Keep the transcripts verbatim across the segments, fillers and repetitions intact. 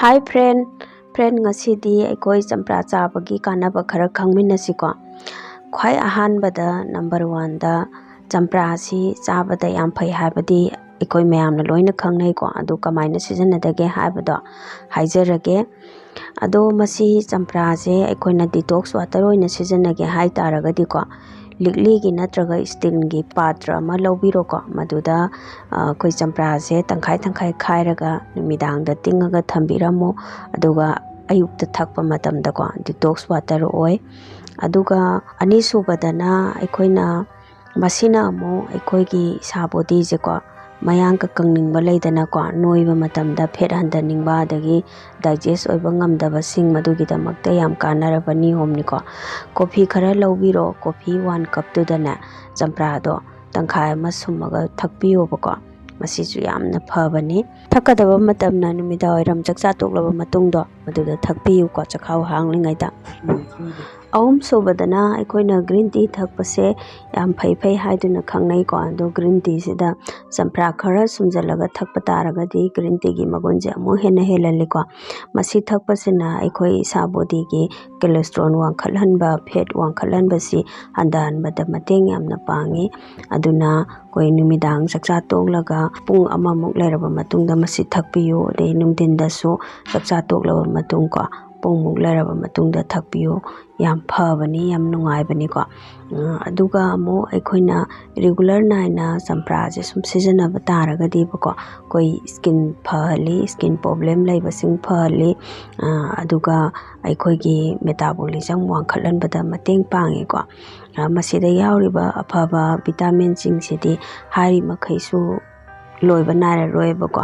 Hi friend, friend, ꯉꯁꯤꯗꯤ ꯑꯩꯈꯣꯏ ꯆꯝꯄ꯭ꯔꯥ ꯆꯥꯕꯒꯤ ꯀꯥꯟꯅꯕ ꯈꯔ ꯈꯪꯃꯤꯟꯅꯁꯤꯀꯣ꯫ ꯈ꯭ꯋꯥꯏ ꯑꯍꯥꯟꯕꯗ number one ꯗ ꯆꯝꯄ꯭ꯔꯥꯁꯤ ꯆꯥꯕꯗ ꯌꯥꯝ ꯐꯩ ꯍꯥꯏꯕꯗꯤ ꯑꯩꯈꯣꯏ ꯃꯌꯥꯝꯅ ꯂꯣꯏꯅ ꯈꯪꯅꯩꯀꯣ꯫ ꯑꯗꯨ ꯀꯃꯥꯏꯅ ꯁꯤꯖꯤꯟꯅꯗꯒꯦ ꯍꯥꯏꯕꯗꯣ ꯍꯥꯏꯖꯔꯒꯦ꯫ ꯑꯗꯣ ꯃꯁꯤ ꯆꯝꯄ꯭ꯔꯥꯁꯦ ꯑꯩꯈꯣꯏꯅ detox water ꯑꯣꯏꯅ ꯁꯤꯖꯤꯟꯅꯒꯦ ꯍꯥꯏ ꯇꯥꯔꯒꯗꯤꯀꯣ, ꯂꯤꯛꯂꯤꯒꯤ ꯅꯠꯇ꯭ꯔꯒ ꯏꯁꯇꯤꯜꯒꯤ ꯄꯥꯇ꯭ꯔ ꯑꯃ ꯂꯧꯕꯤꯔꯣꯀꯣ꯫ ꯃꯗꯨꯗ, ꯑ, ꯑꯩꯈꯣꯏ ꯆꯝꯄ꯭ꯔꯥꯁꯦ ꯇꯪꯈꯥꯏ ꯇꯪꯈꯥꯏ ꯈꯥꯏꯔꯒ ꯅꯨꯃꯤꯗꯥꯡꯗ ꯇꯤꯡꯉꯒ ꯊꯝꯕꯤꯔꯝꯃꯣ꯫ ꯑꯗꯨꯒ ꯑꯌꯨꯛꯇ ꯊꯛꯄ ꯃꯇꯝꯗꯀꯣ, detox water ꯑꯣꯏ꯫ ꯑꯗꯨꯒ ꯑꯅꯤꯁꯨꯕꯗꯅ ꯑꯩꯈꯣꯏꯅ, ꯃꯁꯤꯅ ꯑꯃꯨꯛ ꯑꯩꯈꯣꯏꯒꯤ ꯏꯁꯥ bodyꯁꯦꯀꯣ, ꯃꯌꯥꯡ ꯀꯪꯅꯤꯡꯕ ꯂꯩꯗꯅꯀꯣ, ꯅꯣꯏꯕ ꯃꯇꯝꯗ fat ꯍꯟꯊꯅꯤꯡꯕ, ꯑꯗꯒꯤ digest ꯑꯣꯏꯕ ꯉꯝꯗꯕꯁꯤꯡ, ꯃꯗꯨꯒꯤꯗꯃꯛꯇ ꯌꯥꯝ ꯀꯥꯟꯅꯔꯕ ꯅꯤꯌꯣꯝꯅꯤꯀꯣ꯫ Coffee ꯈꯔ ꯂꯧꯕꯤꯔꯣ, coffee one cupꯇꯨꯗꯅꯦ ꯆꯝꯄ꯭ꯔꯥꯗꯣ ꯇꯪꯈꯥꯏ ꯑꯃ ꯁꯨꯝꯃꯒ ꯊꯛꯄꯤꯌꯣꯕꯀꯣ꯫ ꯃꯁꯤꯁꯨ ꯌꯥꯝꯅ ꯐꯕꯅꯤ꯫ ꯊꯛꯀꯗꯕ ꯃꯇꯝꯅ ꯅꯨꯃꯤꯗꯥꯡ ꯋꯥꯏꯔꯝ ꯆꯥꯛꯆꯥ ꯇꯣꯛꯂꯕ ꯃꯇꯨꯡꯗꯣ, ꯃꯗꯨꯗ ꯊꯛꯄꯤꯌꯨꯀꯣ, ꯆꯈꯥꯎ ꯍꯥꯡꯂꯤꯉꯩꯗ꯫ ꯑꯍꯨꯝ ꯁꯨꯕꯗꯅ ꯑꯩꯈꯣꯏꯅ green tea ꯊꯛꯄꯁꯦ ꯌꯥꯝ ꯐꯩ ꯐꯩ ꯍꯥꯏꯗꯨꯅ ꯈꯪꯅꯩꯀꯣ꯫ ꯑꯗꯣ green teaꯁꯤꯗ ꯆꯝꯄ꯭ꯔꯥ ꯈꯔ ꯁꯨꯝꯖꯤꯜꯂꯒ ꯊꯛꯄ ꯇꯥꯔꯒꯗꯤ green teaꯒꯤ ꯃꯒꯨꯟꯁꯦ ꯑꯃꯨꯛ ꯍꯦꯟꯅ ꯍꯦꯜꯍꯜꯂꯤꯀꯣ꯫ ꯃꯁꯤ ꯊꯛꯄꯁꯤꯅ ꯑꯩꯈꯣꯏ ꯏꯁꯥ bodyꯒꯤ cholesterol ꯋꯥꯡꯈꯠꯍꯟꯕ, fat ꯋꯥꯡꯈꯠꯍꯟꯕꯁꯤ ꯍꯟꯊꯍꯟꯕꯗ ꯃꯇꯦꯡ ꯌꯥꯝꯅ ꯄꯥꯡꯉꯤ꯫ ꯑꯗꯨꯅ ꯑꯩꯈꯣꯏ ꯅꯨꯃꯤꯗꯥꯡ ꯆꯥꯛꯆꯥ ꯇꯣꯛꯂꯒ ꯄꯨꯡ ꯑꯃꯃꯨꯛ ꯂꯩꯔꯕ ꯃꯇꯨꯡꯗ ꯃꯁꯤ ꯊꯛꯄꯤꯌꯨ꯫ ꯑꯗꯩ ꯅꯨꯡꯊꯤꯟꯗꯁꯨ ꯆꯥꯛꯆꯥ ꯇꯣꯛꯂꯕ ꯃꯇꯨꯡ ꯀꯣ, ꯄꯨꯡꯃꯨꯛ ꯂꯩꯔꯕ ꯃꯇꯨꯡꯗ ꯊꯛꯄꯤꯌꯨ꯫ ꯌꯥꯝ ꯐꯕꯅꯤ, ꯌꯥꯝ ꯅꯨꯡꯉꯥꯏꯕꯅꯤꯀꯣ꯫ ꯑ, ꯑꯗꯨꯒ ꯑꯃꯨꯛ ꯑꯩꯈꯣꯏꯅ regular ꯅꯥꯏꯅ ꯆꯝꯄ꯭ꯔꯥꯁꯦ ꯁꯨꯝ ꯁꯤꯖꯤꯟꯅꯕ ꯇꯥꯔꯒꯗꯤꯕꯀꯣ, ꯑꯩꯈꯣꯏ skin ꯐꯍꯜꯂꯤ, skin problem ꯂꯩꯕꯁꯤꯡ ꯐꯍꯜꯂꯤ꯫ ꯑ, ꯑꯗꯨꯒ ꯑꯩꯈꯣꯏꯒꯤ metabolism ꯋꯥꯡꯈꯠꯍꯟꯕꯗ ꯃꯇꯦꯡ ꯄꯥꯡꯉꯤꯀꯣ꯫ ꯑ, ꯃꯁꯤꯗ ꯌꯥꯎꯔꯤꯕ ꯑꯐꯕ vitaminꯁꯤꯡꯁꯤꯗꯤ ꯍꯥꯏꯔꯤ ꯃꯈꯩꯁꯨ ꯂꯣꯏꯕ ꯅꯥꯏꯔꯔꯣꯏꯕꯀꯣ꯫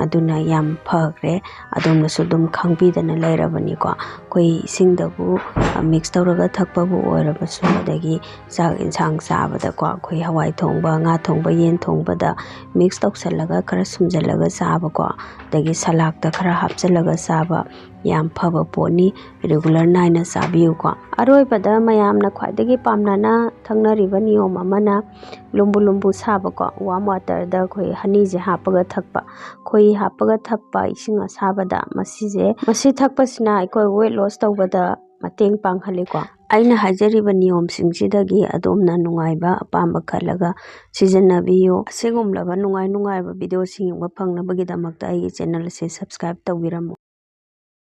ꯑꯗꯨꯅ ꯌꯥꯝ ꯐꯈ꯭ꯔꯦ꯫ ꯑꯗꯣꯝꯅꯁꯨ ꯑꯗꯨꯝ ꯈꯪꯕꯤꯗꯅ ꯂꯩꯔꯕꯅꯤꯀꯣ꯫ ꯑꯩꯈꯣꯏ ꯏꯁꯤꯡꯗꯕꯨ, ꯑ, mix ꯇꯧꯔꯒ ꯊꯛꯄꯕꯨ ꯑꯣꯏꯔꯕꯁꯨ, ꯑꯗꯒꯤ ꯆꯥꯛ ꯌꯦꯟꯁꯥꯡ ꯆꯥꯕꯗꯀꯣ, ꯑꯩꯈꯣꯏ ꯍꯋꯥꯏ ꯊꯣꯡꯕ, ꯉꯥ ꯊꯣꯡꯕ, ꯌꯦꯟ ꯊꯣꯡꯕꯗ mix ꯇꯧꯁꯜꯂꯒ ꯈꯔ ꯁꯨꯝꯖꯜꯂꯒ ꯆꯥꯕꯀꯣ, ꯑꯗꯒꯤ ꯁꯂꯥꯗꯇ ꯈꯔ ꯍꯥꯞꯆꯜꯂꯒ ꯆꯥꯕ, ꯌꯥꯝ ꯐꯕ ꯄꯣꯠꯅꯤ꯫ Regular ꯅꯥꯏꯅ ꯆꯥꯕꯤꯌꯨꯀꯣ꯫ ꯑꯔꯣꯏꯕꯗ ꯃꯌꯥꯝꯅ ꯈ꯭ꯋꯥꯏꯗꯒꯤ ꯄꯥꯝꯅꯅ ꯊꯛꯅꯔꯤꯕ ꯅꯤꯌꯣꯝ ꯑꯃꯅ ꯂꯨꯝꯕꯨ ꯂꯨꯝꯕꯨ ꯁꯥꯕꯀꯣ, warm waterꯗ ꯑꯩꯈꯣꯏ honeyꯁꯦ ꯍꯥꯞꯄꯒ ꯊꯛꯄ꯫ ꯑꯩꯈꯣꯏ ꯍꯥꯞꯄꯒ ꯊꯛꯄ ꯏꯁꯤꯡ ꯑꯁꯥꯕꯗ ꯃꯁꯤꯁꯦ, ꯃꯁꯤ ꯊꯛꯄꯁꯤꯅ ꯑꯩꯈꯣꯏ weight loss ꯇꯧꯕꯗ ꯃꯇꯦꯡ ꯄꯥꯡꯍꯜꯂꯤꯀꯣ꯫ ꯑꯩꯅ ꯍꯥꯏꯖꯔꯤꯕ ꯅꯤꯌꯣꯝꯁꯤꯡꯁꯤꯗꯒꯤ ꯑꯗꯣꯝꯅ ꯅꯨꯡꯉꯥꯏꯕ ꯑꯄꯥꯝꯕ ꯈꯜꯂꯒ ꯁꯤꯖꯤꯟꯅꯕꯤꯌꯨ꯫ ꯑꯁꯤꯒꯨꯝꯂꯕ ꯅꯨꯡꯉꯥꯏ ꯅꯨꯡꯉꯥꯏꯕ videoꯁꯤꯡ ꯌꯦꯡꯕ ꯐꯪꯅꯕꯒꯤꯗꯃꯛꯇ ꯑꯩꯒꯤ channel ꯑꯁꯤ subscribe ꯇꯧꯕꯤꯔꯝꯃꯨ꯫